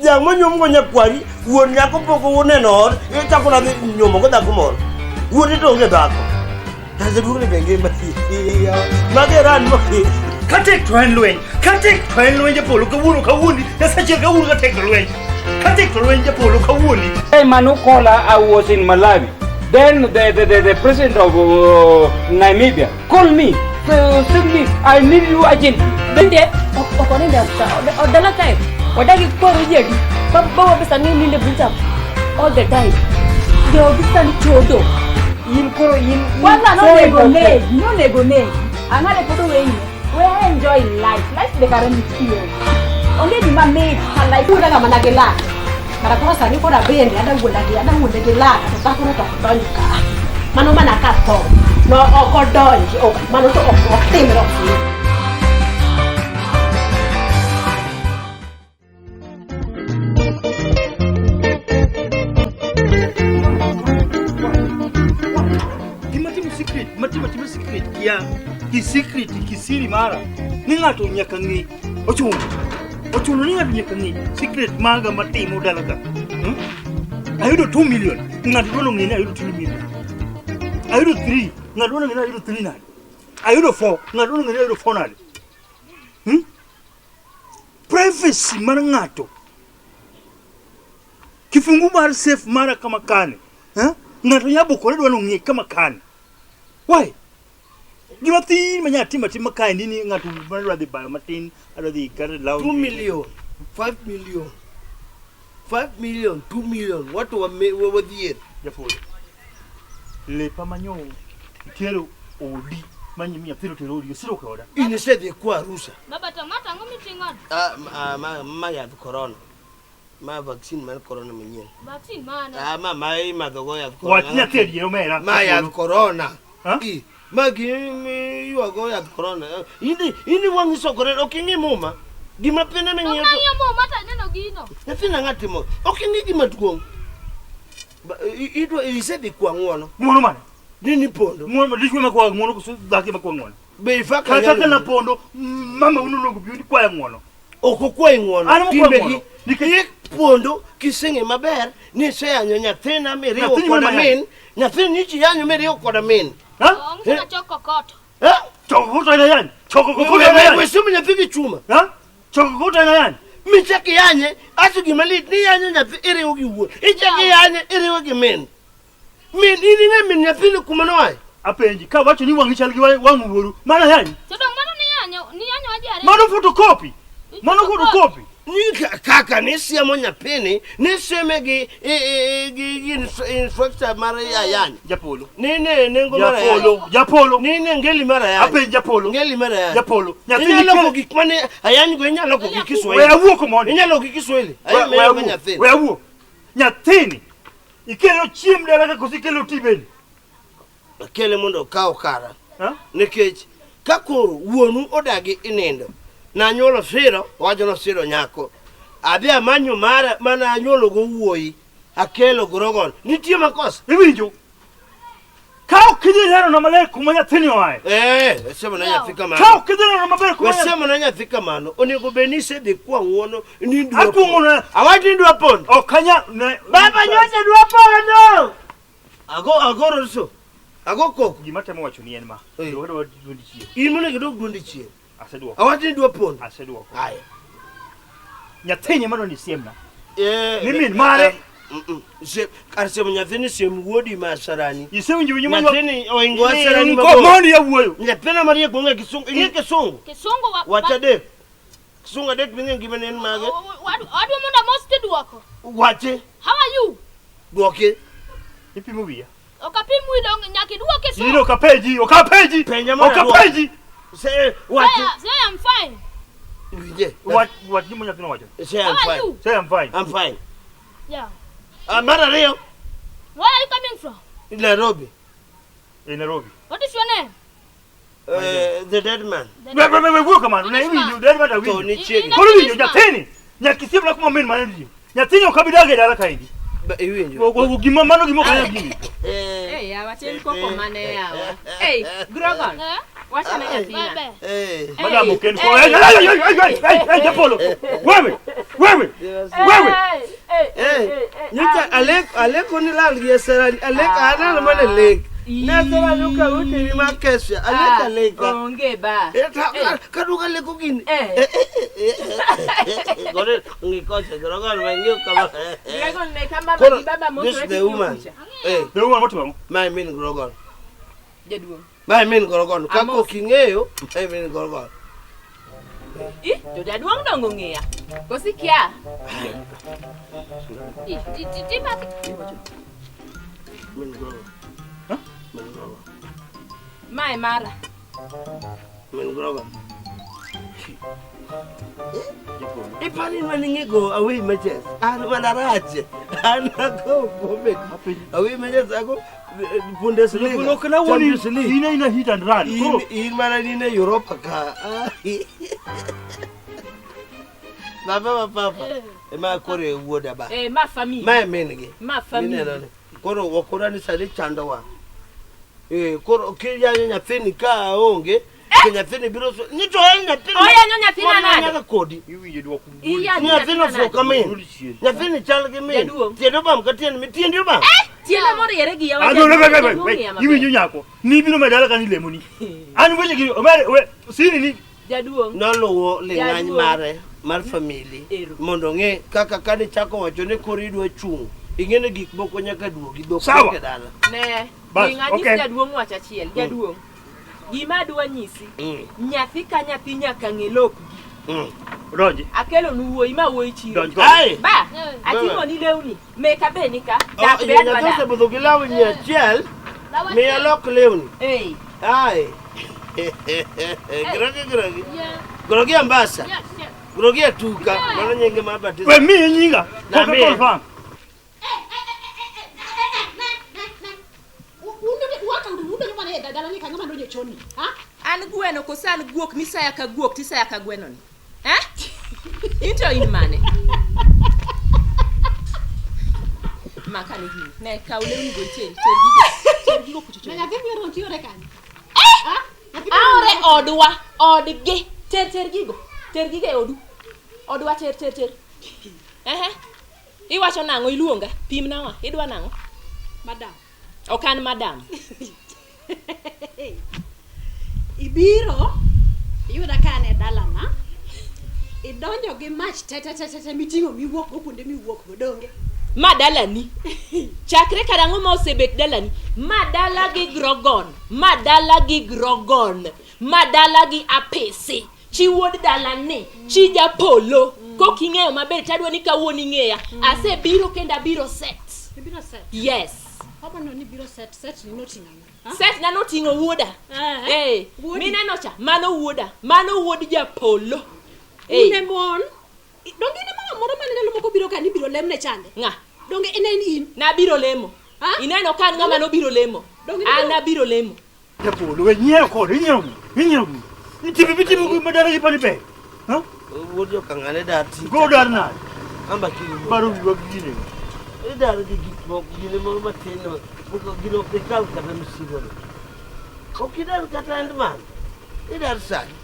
Jang' monyuomgo nyakwari, wuon nyako pok oneno ot, ichako nadhi nyuomo go dhako moro. Wuode to onge dhako. Jaduong' ni be ngima. Mage ran mo. Katek to en lweny. Katek to en lweny japolo kawuono kawuondi. Nyasaye kawuono katek to lweny. Katek to lweny japolo kawuondi. Hey, Manukola, I was in Malawi. Then the president of Namibia called me, said me, I need you urgently. Bende ok oninde odala kae odagi kwaro jadi bawa pesa ni ninde buta all the time jogi sani chodo In koro in Kwanza so nonego important. negi, nonego negi. Ang'ane pod oweyi. We enjoy life. Life be kare nitie. Onge gima mit ka life. wuonda ga mana gi lak kara koro sani koro abende ada wuonda gi ada wuonde gi lak to dhakono to ok donj ka mano mana ka tho no ok odonji ok mano to ok ok timre ok timre. Gima timo secret, matimo timo secret kia. Ki secret, ki siri mara. Ni ng'ato nyaka ng'e. Ochuno. Ochuno ni ng'ato nyaka ng'e secret maga matimo dala ka. Hmm? Ayudo 2 million. Ng'ato dwaro ng'e ni ayudo 2 million. Ayudo 3. Ng'ato dwaro ng'e ni ayudo 3 nade. Ayudo 4. Ng'ato dwaro ng'e ni ayudo 4 nade. Hmm? Privacy mar ng'ato. Kifungu mar safe mara kama kane. Eh? Ng'ato nyalo bukore dwaro ng'e kama kane. Why? Gima thin ma nyalo timo atima kae ni ni ng'ato madwa dhi bayo matin, adwa dhi kata law. 2 million, 5 million. 5 million, 2 million. Watu wadhier. Japolo. Lepa manyo itero odi manyi miya thiro tero odi osiro koda. In isedhi kwa rusa. Baba to ma to ang'o miting'ono? Ah, ma, ma, ma yath corona. Ma vaccine mar corona manyien. Vaccine mane? Ah, ma ma imadho go yath corona. Wach nyathi adier omera. Ma yath corona. Ha? I, ma gi ywago yath corona. Ini ini wang'i sokore ok ing'i muma. Gima piny To ming'iyo to kang'iyo muma to aneno gino. nyathina ng'at timo. Ok ing'i gima duong'. Idwa isedhi kwa ng'uono. Ng'uono mane? Nini pondo. Ng'uono ma dichwo ma kwa ng'uono koso dhako ma kwa ng'uono. Be ifaka Kata nyalo- ka napondo mama unonego bi ni kwaya ng'uono. Ok okwayi ng'uono. An mokwayo Timbegi. ng'uono. Nikech- Ipondo kiseng'e maber ni iseyanyo nyathina miriwo Nyathini koda ma min. Nyathini nyichi yanyo miriwo koda min. Ha? Ong'isa na choko kokoto. Eh? Choko kokoto ina yani. Choko kokoto ina yani. Wesimu nyathi gi chuma. Ha? Choko kokoto ina yani. Michak iyanye, aso gima lit ni iyanyo nyathi iriwo gi wuon. Ichak iyanye iriwo gi min. Min in ing'e min nyathini kuma noaye. Apenji ka wacho ni wang'i chal gi wang' wuoru. Mano yani. To dong' mano niyanyo, niyanyo aji ariyo. Mano photocopy. Mano photocopy. Ni kaka nisiemo nyathini, nisieme gi gi instructor mar ayany. Japolo. Ni ne nengo mar ayany. Japolo. Japolo. Ni ne ngeli mar ayany. Apenji japolo. Ngeli mar ayany. Japolo. Nyathini Inyalo loko kelo- gik mane ayany go inyalo loko gi We Kiswahili. awuo komoni. Inyalo loko gi Kiswahili. We Ayany we meyo awuo. nyathini. We awuo. Nyathini. Ikelo chiem dala ka koso ikelo tibeni. Akele mondo okaw kara. Ha? Nikech ka koro wuonu odagi inindo, nanyuolo siro, owacho nosiro nyako. Adhi amanyo mara mana anyuolo go wuoyi, akelo grogon. Nitie makosa? Iwinjo? Ka ok idhi lerona maler kuma nyathini oaye. Eh, wesemo na nyathi Ka kamano. ok idhi lerona maber kuma nyathini Wesemo na nyathi kamano. Onego bed ni isedhi kwa ng'uono ni dwa Akuong'o na- Awacho ni dwa pondo. Ok anya ne Baba nyocha dwa pondo. Ago agoro so. Ago koko. Gima temo wacho ni en ma. Eh. Dwa dwa duondi chien. In monego idog duondi chien. Aseduoko. Awacho ni dwa pondo. Aseduoko. Aya. Nyathini ema dwani siemna. Eh, Ni min mare. Kar siemo nyathini siem wuodi ma sarani. Isewinjo winjo ma Nyathini oingo asarani Ngo mabor. mondi awuoyo. Nyathina mariek ong'e kisungu. Ing'e kisungu? Kisungu wa Wach adek. Kisungu adek ming'e ngima ne en mage? Adwa mondo amos tiduoko. Wache. How are you? Dwoki. Ipimo wiya. Ok apim wi dong' nyaka iduoke In so. ok apenji, ok apenji. Penja mondo Ok aduok. apenji. Se wache. Say I'm fine. Winje. Wach wach gima nyathino wacho. Say I'm How are fine. you? Say I'm fine. I'm fine. Yeah. Ah, mar ariyo. Where are you coming from? Nairobi. E Nairobi. What is your name? The dead man. The- We we we wuo kamano, ne iwinjo, der mata To winjo. ni chiegni. Koro iwinjo nyathini. Nyaka isiemna kuma min mare nitie. Nyathini ok abi dak e dala kaendi. Ba- Iwinjo. Gima mano gima ok anyal gini. Eh, Hey, yawa chen koko mane yawa. Hey, Grogon. Eh? Wachane nyathina. Bebe. Eh. Madam oken ko. Hey, hey, hey, hey, hey, hey, hey, Japolo. Wewe. Wewe. Wewe. Eh, nyocha alek alek oni lal gi eserani alek aneno mana lek. Ne eserani okaw oteri mar kesha alek aleka. Onge ba. Eh, kaduogo aleko gini. Eh. Eh, eh, eh, eh, eh. Gore ng'i kocha grogon wang'iyo kama. Dragon ne kama Koro, gi baba this mosore the woman. Eh, The woman motimo ang'o? mae min grogon. Jaduong'. Mae min grogon. Kaka Amos. ok ing'eyo, mae min grogon. Ih, to jaduong' dongo ng'iya. Koso ikia? Ih, ti ti ti mak. Min grogon. Huh? Min grogon. Mae mara. Min grogon. Ipani maning'ego away matches. An mana rach. An ago bombe. Away matches ago Bundesliga. Japolo ok nawuoni Champions League. in aina hit and run. Koro In in mana nine Europa ka. Baba ma papa. Ema koro e wuoda ba. Eh, ma family. Ma e min gi. Ma family. Mineno ni. Koro wakora ni sani chandowa. Eh, koro kiyanyo nyathini ka onge, to nyathini biro so. Ni to en nyathini. Oyanyo nyathina Moro nade? nyaka kodi. iwinjo dwoko Iyanyo Nyathino nyathina fuo nade? ka min. Rudi chien. Nyathini chal gi min. Jaduong'. Tiende obam ka tiend min. Tiendi obam. Tienda moriere gi yawa. Ah, no, no, wait, wait, jaduong' wait. ng'iya maber. Iwinjo nyako. Nibiro ma dala ka nilemoni. An weche gi omere we siri ni Jaduong'. Noluwo ling'any Jaduong'. mare mar famili Ero. mondo ong'e kaka kane chako wacho ni koro idwa chung' ing'e ni gik moko nyaka duogi dhok Sawa. wuok e dala. Ne. Bas, Ling' anyis okay. jaduong' wach achiel. Jaduong'. Gima adwa nyisi. Mm, Nyathi ka nyathi nyaka ng'e lopgi. Donji. Akelonu wuoyi ma wuoyi chiro. Donj kode. Ai! Ba, Eh. ating'o ni lewni. Meka be nika. Oh, Dak be adwa nyathi dak. osebudho gi law 100 miya lok lewni. Eh. Ai. Grogi grogi. Yeah. Grogi ambasa. Yes, yes. Grogi atuka. Mano nyinge mar batiso. We miye nyinga. Na Koka miye. confirm. An gweno koso an guok misaya ka guok tisaya ka gweno ni? Eh? In to in mane? Maka ni gini. Ne, kaw lewni go iter, ter gigo. Ter gigo kucho cho. Aore odwa, odgi. Ter ter gigo. Ter gigo e odu. Odwa ter ter ter. Ehe. Iwacho nang'o iluonga? Pimnawa. Idwa nang'o? Madam. Ok an madam. Ibiro iyuda ka an e dalana. Idonjo gi mach te te te te te miting'o miwuok go kuonde miwuok go donge. Ma dalani. Chakre karang'o ma osebet dalani? Ma dala gi grogon. Ma dala gi grogon. Ma dala gi apisi. Chi wuod dalani. Chi japolo. Kok ing'eyo maber tadwa ni kawuono ing'eya. Asebiro kendo abiro set. Ibiro set. Yes. Papa no ni biro set set ni noting'o ang'o? Ha? Set na noting'o wuoda. Eh. Eh, Wuodi. mineno cha, mano wuoda. Mano wuod japolo. Eh, Un e mon. Donge in e mama moro mane ndalo moko biro ka ni biro lemne chande? ng'a? Donge in en in? Nabiro lemo. Ha? Ineno ka an ng'ama nobiro lemo. Donge An nibiro- nabiro lemo. Japolo we nyiero kode inyiero gi. Inyiero gi. Itimo bitimo gi madara gi pani ber. Ha? Wuod jokang'ane dar ti. Go dar nade? Amba kiri. Baro wiwa gi gine. Idar gi gik moko gine moro matin moko gino ok ikaw kata misigo ni. Ok idar kata handman. Idar sani.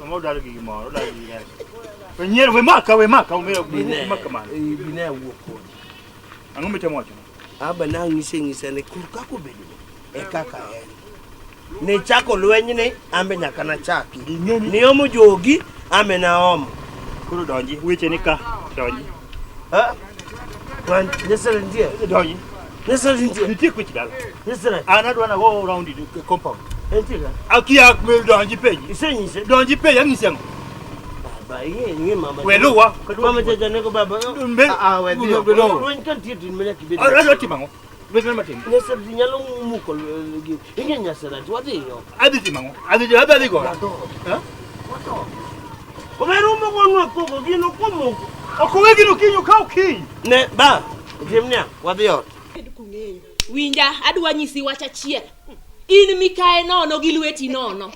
Mama odar gi gimoro, odar gi gimoro. We nyiero we maka we maka we maka mano. Bine awuo kodi. Ang'o mitemo wacho? Aba nang'ise ng'ise ni koro kaka obedo e kaka en. Nichako lwenyni, ambe nyaka nachaki. Ing'e ni Niomo jogi, ambe naomo. koro donji weche ni ka donji. Ha? Wan, Nyasare nitie? Donji. Nyasare nitie? Nitie kwech dala. Nyasare, An adwa nago round the compound. entie ka? Akia donji penji. Isenyise? Donji penji ang'isi ang'o? Baba, ing'e ing'e mama. We luwa. Mama chacha nego baba. Mbe- Ah, ah, we dhiyo. Mbe- mbe- Lweny ka nitie to in ma nyaka ibed. Adwa timo ang'o? Lweny mane matimo? Nyasare nyalo muko gi. Ing'e Nyasare, wadhiyo. Adhi timo ang'o? Adhi adhi adhi goyo. Wadho. Ha? Wadho. Omeru mogonwa koko gino komoko. Ok owe gino kiny okaw kiny. Ne, ba, tim niya, wadhi ot. Bed kung'eyo. Winja, adwa nyisi wach achiel. In mikae nono gi lweti nono.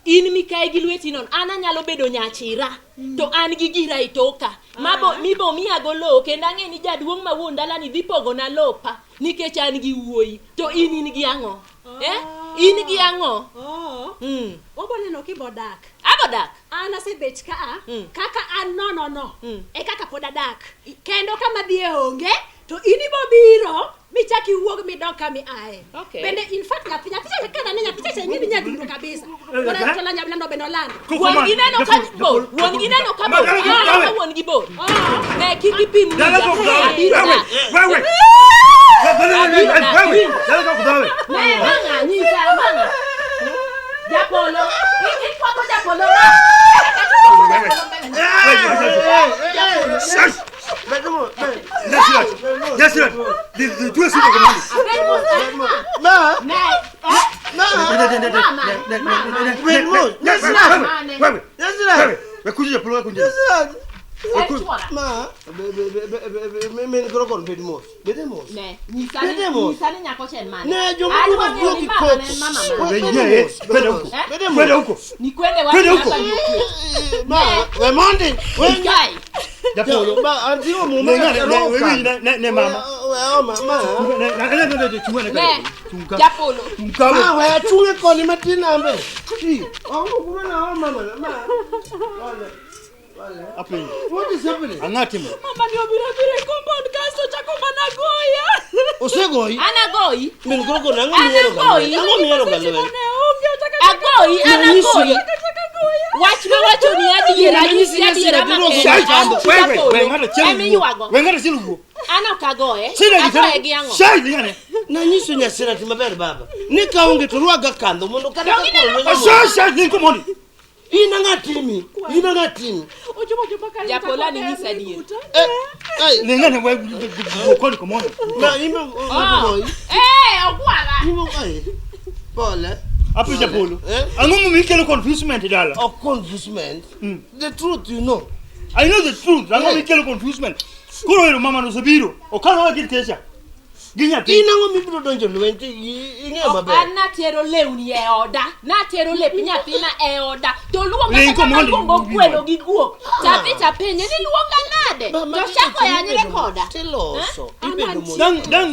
In mikae gi lweti nono. An anyalo bedo nyachira, to an gi gira e toka. Mabo, mibo miyago lowo, kendo ang'e ni jaduong' ma wuon dalani dhi pogona lopa, nikech an gi wuoyi. To in in gi ang'o? Eh? In gi ang'o? Oh. Mm. Obo neno kibo dak. Abo dak. An asebet ka Mm. kaka an nono no Mm. e kaka pod adak. Kendo kama dhiye onge to in ibo biro michak iwuog midog kama iaye. Okay. Bende in fact nyathi nyathi cha kana ne nyathi cha ing'e ni nyadundo kabisa. Eh, Koro eh? to la nyablando bende olando. Wuon gi neno ka bor. Wuon gi neno ka bor. Ineno ka wuon gi bor. Ne kik ipim Dala winja. ka ok dhawe. Abiro Wewe, dak. wewe. Abiro dak. Wewe, dala ka ok dhawe. Ne mang'a nyisa mang'a. Japolo. Ikwako japolo ma. Shush. Nyasira, Nyasira, due sito kamano. Abed mos Ma, Ne. ma, Mama. Mama. Wewe, wewe, Nyasira, wewe, wekunje japolo, wekunje. Nyasira. Eh, chuora. Ma, min koro kon bed mos. Bed mos. Ne, nyisa ni Bede mos. nyisa ni nyako cha en mane. Ne, joma Adwa duogo ng'eyo wuok ni gi mama kok. ne en mama mane. Bed Wewe, mos, bed kwenda mos, huko. bed mos. Kwenda huko. Nikwende wapi Kwende huko. hapa ndio Ma, we mondi. We Kai. Japolo. Ma, antigo muma. Ne, ne, ne, wewe, ne, ne, ne, mama. We oma, ma. Ne, ne, ne, ne, ne, chunga ne, Ne. chunga. Japolo. Chunga. Ma, we achunge koni matin ambe. Ti, ongo kuma na oma ma. Ma. Wale. Wale. Apenjo. What is happening? Ang'o timo? Mama ni obiro biro e compound kasto chako mana goya. Osegoyi. An agoyi. Min koro kon ang'o mihero ga lweny? Ang'o mihero ga lweny? Ne onge ochako Agoyi, an agoyi. Wach mawacho ni adiera, anyisi adiera makende. Shai, An chi wewe, Japolo. we ng'ato achiel Ema wuo. iywago. We ng'ato achiel wuo. An ok agoye. Sida gi Agoye gi ang'o? Shai, ling'ane. Nanyiso nyasira ti maber baba. Ni ka onge to rwaga kandho mondo kata ka koro lweny Shai, shai, ling komoni. In ang'a timi? In ang'a timi? ochopo chopo kanyo. Japolo chako ni nyisa adier. buta. Eh, ai, Ling'ane, we wuo koni komoni. ma imbe Oh. ogoyi. Eh, ogwara. Imbe ai. Pole. Apenjo Japolo. Eh? Ang'o momiyo ikelo confusement e dala? Of confusement. Mm. The truth you know. I know the truth. Ang'o Eh. mikelo confusement? Koro ero mama nosebiro. Okalo gi techa. Gi nyathi. In ang'o mibiro donjo lweny to ing'eyo Ok, maber. an natero lewni e oda natero lep nyathina e oda to luonga Ling kata komondi, maluongo winjo. gweno gi guok tadhi tapenje ni luonga nade Ma- ma to chako yanyre koda Tiloso. Ibedo mos. Dang dang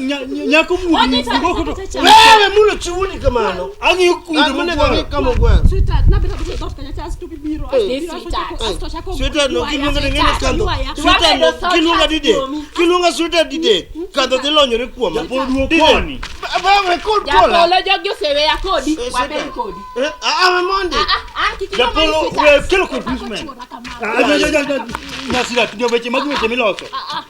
nyako Odhi mugi to- moko to. Wewe mulo chiwuni kamano. Ang'iyo kunde An monego ang'i mokwaro. kama ogwaro. Sweetheart, nabiro biro e dhoot kanyo cha asto bibiro. Eh. Asto biro, asto chako Sweetheart no ywaya. kiluonga ni ng'ene kandho. Ywaya. Sweetheart no Wabedo so kiluonga didek. kuomi. Kiluonga sweetheart didek. Kandho dhi lonyore kuoma. Japolo duo Didek. koni. Ba we kod kola. Japolo jogi oseweya kodi Eh, waber sweetheart. kodi Eh, ah, we mondi. Ah, ah, an kik iluonga ni Japolo we sweetheart. kelo confusement. Chwora kamano. Ah, ja, ja, ja, ja, Nyasira ndio weche mag weche miloso.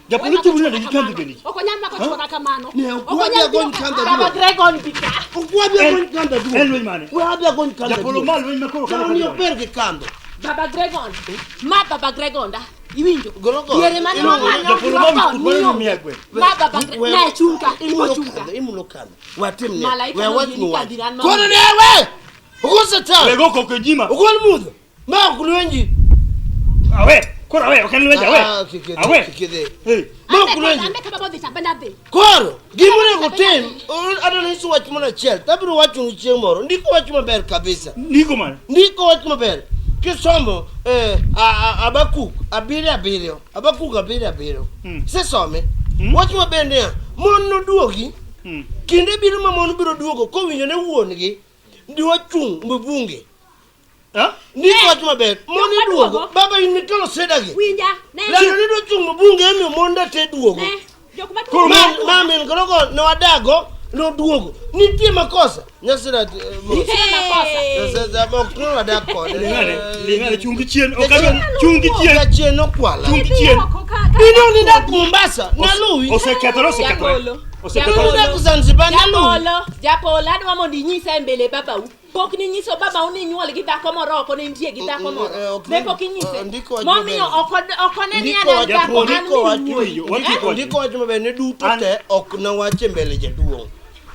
Japolo chiwo nade gi kandho bende. Ok onyal mako chwora kamano. Ne, Ok ok wadhi onyal biro agony kandho Baba duo. Gregon pika Ok wadhi agony kandho duo. En lweny mane? We adhi agony kandho Japolo duo. ma lweny ma koro kalo Chal ni kalo. ober gi kandho. Baba Gregon ma Baba Gregon da iwinjo Grogon. diere mane Iluongo- wamanyo Japolo ma Grogon wich kuot mane miyo. miya gwen. ma Baba Gre- We- ne chunga Imulo chunga kandho, imulo kandho. Watim ne. Malaika We wach noyie ni ni wach. kadhi an ma- Koro ne we. Ogo satan. We go koko jima. Ogol mudho. Ma ok lwenji. Awe, koro awe, ok en lweny awe. Ah, kik idhi, Awe. kik idhi. Hey. Ma ok lwenji. Ambe kama bodhi cha bende adhi. Koro, gimonego tim, adwa nyiso wach moro achiel, tabiro wachonu chieng' moro, ndiko wach maber kabisa. Ndiko mane? Ndiko wach maber. Kisomo eh, Habakuk 7:7, Habakuk 7:7. Mm. Isesome? Mm. Wach maber niya, mon noduogi, Mm. kinde biro ma mon biro duogo kowinjo ne wuon-gi dwa chung' mbunge. Ha? Ndiko wach maber, mon Jok iduogo, maduogo. baba in mikelo sedagi. Winja. Ne. Lando ni dwa chung' mbunge emiyo mon da te duogo. Ne. Jok Koro maduogo. Ma ma min koro nowadago noduogo. Nitie makosa. Nyasira eh, mos. Nitie makosa Nyasira ok nowadak kode. Ling'ane, ling'ane chungi chien. Ok adwa chungi chien. Jachien nokwala. Chungi Idhi chien. oko ka- ka- Ino nidak Mombasa, naluwi. Osekethore, osekethore. Japolo. Osekethore. Ino nidak Zanzibar, naluwi. Japolo, Japolo adwa mondo inyisa e mbele babau. Pok ninyiso babau ni inyuol gi dhako moro oko ne nitie gi dhako Mm, moro. eh, ok Ne ni- pok inyise. eh, ndiko wach Momiyo maber. ok ok one ni Ndiko an an wach- dhako Japolo, an ndiko wach- min wuoyi. Winjo, wandiko wach. Ndiko wach maber ni duto An- te ok nawache mbele jaduong'.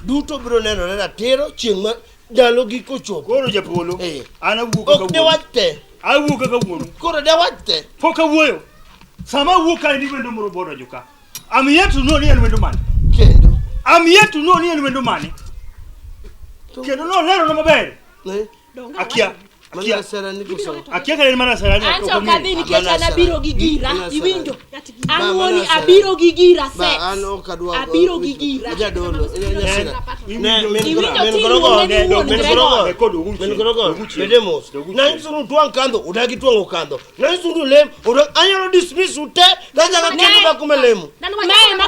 Duto biro nenore ratiro chieng' ma ndalo giko chopo. Koro Japolo, Eh. an awuok Ok kaka dewach wuonu. te. Awuok kaka wuonu. Koro dewach te. Pok awuoyo. Sama awuok kae ni wendo moro bodonjo ka. I'm yet to know ni en wendo mane. Kendo. I'm yet to know ni en wendo mane. Kendo nolerona maber. Eh? Donge Akia. Mana Akia. sera ni koso. Akia ka en mana sarani. An to ok adhi nikech an abiro gi gira. Iwinjo? An Ba, wuoni mana abiro gi gira Ba, sex. an ok adwa Abiro gi gira. Jadolo. Eh, Ne, min Iwinjo min ti grogon, iluonge ni wuon min Gregor. grogon. Ne, kod oguche. Min grogon. Oguche. Bede mos. Oguche. Nanyiso ni utwang' kandho, udagi twang'o kandho. Nanyiso ni ulem, udagi anyalo dismiss u te, tachako Ne. aketo dhako melemo. Mae ma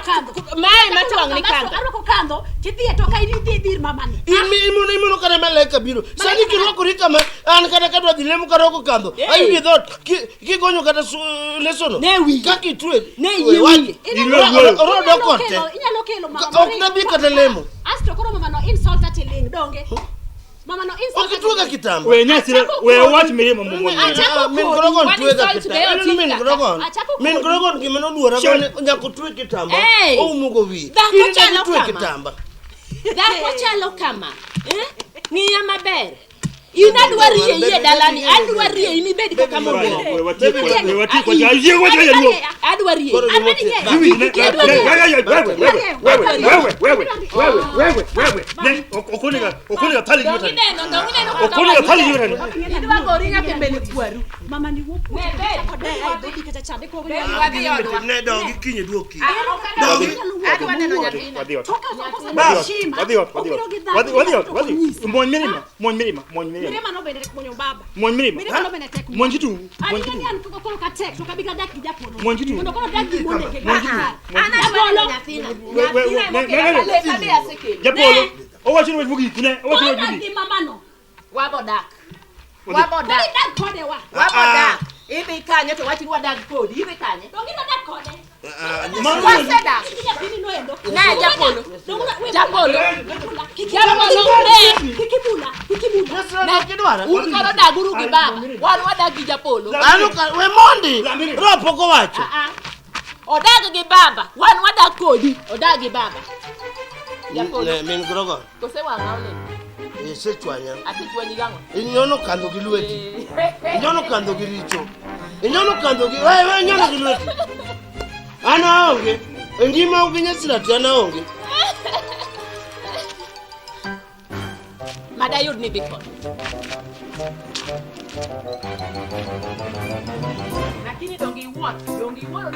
twang' ni kandho. Arwako kandho, tidhi e toka idhi idhi ir mamani. Imono imono kata malaika biro. Sani kirwakori kama, an kata kadwa dhi lemo karwako kandho. Hey. Ayudi e dhoot, kigonyo kata lesono. Ne wiye. Kaka itwe. Ne we yie wach. wiye. Rodo kod te. Inyalo kelo mama. Ok nabi kata lemo. Asto koro mama no insult atiling, donge? Mama no insult. Ok itwega kitamba. We nyasira, we wach mirima mo mo. Achako Ah, min kodi. grogon Wan twega insult kitamba. be Ineno min otika. grogon. Achako Min kodi. grogon gima noluora Sure. go ni nyaka otwe kitamba. Hey. Oumo go wiye. Dhako In chalo dagi twe kama. kitamba. Dhako chalo kama. Eh? Ng'iya maber. In adwa rieyi e dalani, adwa rieyi mibed kaka mondo. We watiek we watiek wach. Ayie wach jaduong'. Adwa rieyi. Koro An gimotie- bende Ba- Wewe, wewe, wewe, wewe, wewe, wewe, wewe. Ne, okonega, okonega thali Dong gi ineno, dong ineno kaka Okonega thali gi wang'e. Idwa gori nyaka e mbele kwaru. Mama ni wuok. Ne, bed. Chako deya e dhogi kata chande koro. Bed wadhi odwa. Ne dogi kiny iduog kiny. Ah, ok adwa- Adwa neno nyathina. Wadhi ot. Toka okosa Wadhi ot. heshima. Wadhi ot, wadhi ot. Obiro gi dhako, Wadhi wadhi ot, to wadhi. onyisi. Muony mirima, muony mirima, muony mirima. Mirima no bende muonyo baba. Muony mirima. Mirima no bende tek. Muony kitungu, An muony ing'e ni kitungu. an koro ka tek to kabi gadak gi japolo. Muony kitungu. Mondo koro dak gi monde ke. Muony kitungu. An adwa neno nyathina. We- we- Nyathina ne- ema okela ne- ne- ka lep adhi asekelo. Japolo, owacho ni wach mogik, ne, owacho ni Koro wach dak mogik. gi mamano. Wabodak. Wadhi. Koro Wabodak. idak kode wa. Wabodak. Idhi kanye to wach ni wadag kodi. Idhi kanye? Donge idak kode. Mano- Wasedak. Kik nyathini no endo. Ne, Japolo. Donge Japolo. Kik Japolo, ne. Kik ibula. Kik ibula. Nyasira ok idwara. Un koro daguru gi baba. Wan wadak gi Japolo. An ok- we mondi. Lamiri. Roho pok owacho. Ah, ah. Odag gi baba. Wan wadak kodi. Odag gi baba. Japolo. Ne, min grogon. Kose wang'a olil. Isechwanya. Asechwanyi gang'o? Inyono kandho gi lweti. Inyono kandho gi richo. Inyono kandho gi we we inyono gi lweti. An aonge. E ngima gi nyasira to an aonge. Madayud ni dhi kode. Lakini donge iwuoro, donge iwuoro